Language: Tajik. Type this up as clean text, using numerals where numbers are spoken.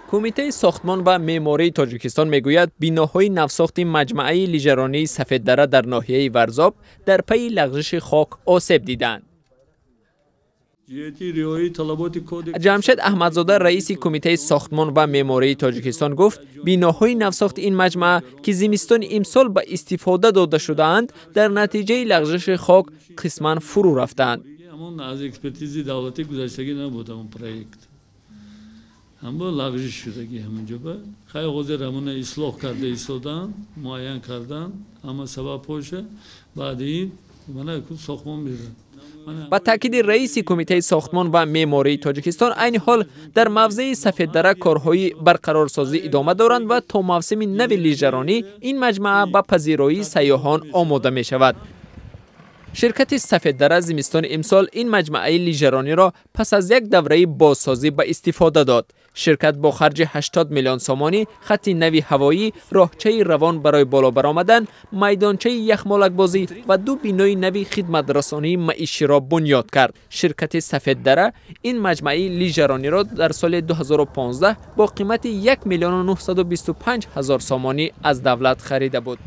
Кумитаи сохтмон ва меъмории Тоҷикистон мегӯяд, биноҳои навсохти маҷмӯаи лижаронии Сафеддара дар ноҳияи Варзоб дар пайи лағжиши хок осеб диданд. Ҷамшед Аҳмадзода, раиси Кумитаи сохтмон ва меъмории Тоҷикистон, гуфт, биноҳои навсохти ин маҷмӯа, ки зимистони имсол ба истифода дода шудаанд, дар натиҷаи лағжиши хок қисман фурӯ рафтаанд. Аз экспертизаи давлатӣ гузаштагӣ набуд ҳамон проект, ҳамбо лағжиш шудагӣ ҳамонҷо. Ба хай, ҳозир ҳамона ислоҳ карда истодаанд, муайян карданд ҳама сабабҳоша, баъди ин мана сохтмон мерад. Ба таъкиди раиси Кумитаи сохтмон ва меъмории Тоҷикистон, айни ҳол дар мавзеи Сафеддара корҳои барқарорсозӣ идома доранд ва то мавсими нави лижаронӣ ин маҷмӯа ба пазироии сайёҳон омода мешавад. Ширкати Сафеддара зимистони имсол ин маҷмӯаи лижарониро пас аз як давраи бозсозӣ ба истифода дод. Ширкат бо харҷи 80 миллион сомонӣ хатти нави ҳавоӣ, роҳчаи равон барои боло баромадан, майдончаи яхмолакбозӣ ва ду бинои нави хидматрасонии маиширо бунёд кард. Ширкати Сафеддара ин маҷмӯаи лижарониро дар соли 2015 бо қимати 1 925 000 сомонӣ аз давлат харида буд.